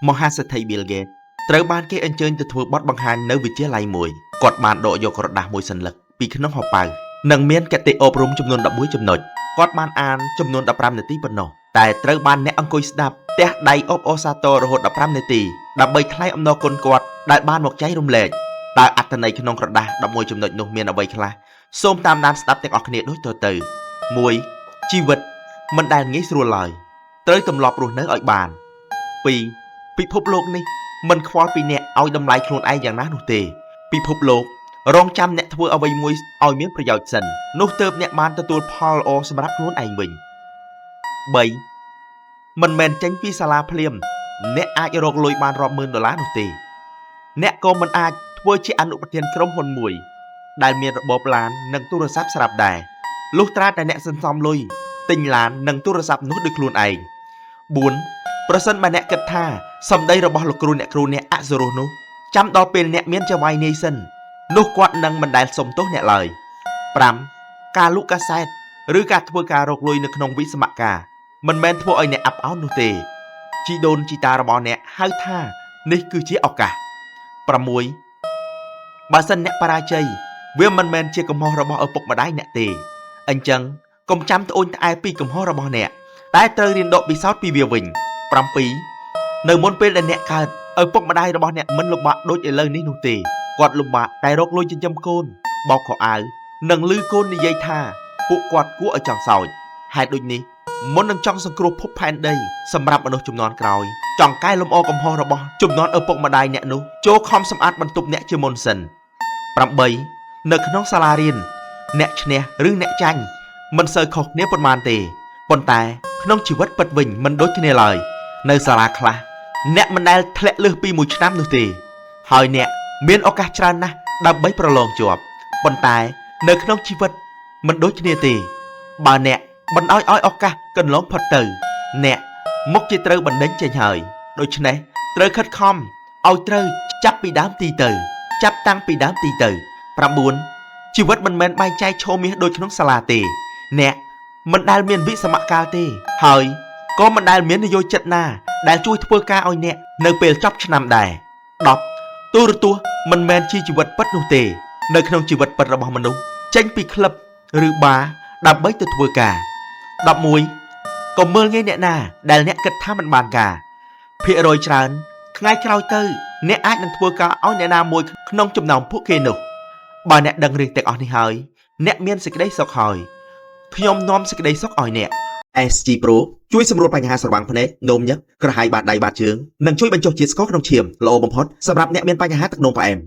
មហាសេដ្ឋី Bill Gates ត្រូវបានគេអញ្ជើញទៅធ្វើបទបង្ហាញនៅវិទ្យាល័យមួយគាត់បានដកយកក្រដាសមួយសន្លឹកពីក្នុងហោប៉ៅនិងមានគតិអប់រំចំនួន11ចំណុចគាត់បានអានចំនួន15នាទីប៉ុណ្ណោះតែត្រូវបានអ្នកអង្គុយស្ដាប់ទះដៃអបអរសាទររហូត15នាទីដើម្បីថ្លែងអំណរគុណគាត់ដែលបានមកចែករំលែកតើអត្ថន័យក្នុងក្រដាស11ចំណុចនោះមានអ្វីខ្លះសូមតាមដានស្ដាប់ទាំងអស់គ្នាដូចតទៅ1ជីវិតមិនដែលងាយស្រួលឡើយត្រូវទម្លាប់រស់នៅឲ្យបាន2ពិភពលោកនេះមិនខ្វល់ពីអ្នកឲ្យតម្លៃខ្លួនឯងយ៉ាងណានោះទេពិភពលោករងចាំអ្នកធ្វើអ្វីមួយឲ្យមានប្រយោជន៍សិននោះទើបអ្នកបានទទួលផលល្អសម្រាប់ខ្លួនឯងវិញ3មិនមែនចេញពីសាលាភ្លាមអ្នកអាចរកលុយបានរាប់ម៉ឺនដុល្លារនោះទេអ្នកក៏មិនអាចធ្វើជាអនុប្រធានក្រុមហ៊ុនមួយដែលមានរបបឡាននិងទូរស័ព្ទស្រាប់ដែរលុះត្រាតែអ្នកសន្សំលុយទិញឡាននិងទូរស័ព្ទនោះដោយខ្លួនឯង4ប្រសិនបើអ្នកគិតថាសម្ដីរបស់លោកគ្រូអ្នកគ្រូអ្នកអសុរោះនោះចាំដល់ពេលអ្នកមានចៅហ្វាយនាយសិននោះគាត់នឹងមិនដែលសុំទោសអ្នកឡើយ5ការលក់កាសែតឬការធ្វើការរកលុយនៅក្នុងវិស្សមការមិនមែនធ្វើឲ្យអ្នកអាប់អោននោះទេជីដូនជីតារបស់អ្នកហៅថានេះគឺជាឱកាស6បើសិនអ្នកបរាជ័យវាមិនមែនជាកំហុសរបស់ឪពុកម្ដាយអ្នកទេអញ្ចឹងកុំចាំត្អូញត្អែពីកំហុសរបស់អ្នកតែត្រូវរៀនដកពិសោធន៍ពីវាវិញ7នៅមុនពេលដែលអ្នកកើតឪពុកម្ដាយរបស់អ្នកមិនលំបាកដូចឥឡូវនេះនោះទេគាត់លំបាកតែរកលុយចិញ្ចឹមកូនបោកខោអាវនិងឮកូននិយាយថាពួកគាត់គួរឲ្យចង់សោចហេតុដូចនេះមុននឹងចង់សង្គ្រោះភពផែនដីសម្រាប់មនុស្សជំនាន់ក្រោយចង់កែលម្អកំហុសរបស់ជំនាន់ឪពុកម្ដាយអ្នកនោះចូលខំសម្អាតបន្ទប់អ្នកជាមុនសិន8នៅក្នុងសាលារៀនអ្នកឈ្នះឬអ្នកចាញ់មិនសូវខុសគ្នាប៉ុន្មានទេប៉ុន្តែក្នុងជីវិតពិតវិញមិនដូចគ្នាឡើយនៅសាលាខ្លះអ្នកមិនដែលធ្លាក់លើសពីមួយឆ្នាំនោះទេហើយអ្នកមានឱកាសច្រើនណាស់ដើម្បីប្រឡងជាប់ប៉ុន្តែនៅក្នុងជីវិតមិនដូចគ្នាទេបើអ្នកបណ្ដោយឲ្យឱកាសកន្លងផុតទៅអ្នកមុខជាត្រូវបណ្ដេញចេញហើយដូច្នេះត្រូវខិតខំឲ្យត្រូវចាប់ពីដើមទីទៅចាប់តាំងពីដើមទីទៅ9ជីវិតមិនមែនបែងចែកឈរមាសដូចក្នុងសាលាទេអ្នកមិនដែលមានវិសមកាលទេហើយក៏មិនដែលមាននយោជិតណាដែលជួយធ្វើការឲ្យអ្នកនៅពេលចប់ឆ្នាំដែរ10ទូរទស្សន៍មិនមែនជាជីវិតពិតនោះទេនៅក្នុងជីវិតពិតរបស់មនុស្សចេញពីក្លឹបឬបារដើម្បីទៅធ្វើការ11កុំមើលងាយអ្នកណាដែលអ្នកគិតថាមិនបានការភាគរយច្រើនថ្ងៃក្រោយទៅអ្នកអាចនឹងធ្វើការឲ្យអ្នកណាមួយក្នុងចំណោមពួកគេនោះបើអ្នកដឹងរឿងទាំងអស់នេះហើយអ្នកមានសេចក្តីសុខហើយខ្ញុំនាំសេចក្តីសុខឲ្យអ្នក SG Pro ជួយសម្រួលបញ្ហាស្រវាំងភ្នែកនោមញឹកក្រហាយបាតដៃបាតជើងនិងជួយបញ្ចុះជាតិស្ករក្នុងឈាមល្អបំផុតសម្រាប់អ្នកមានបញ្ហាទឹកនោមផ្អែម។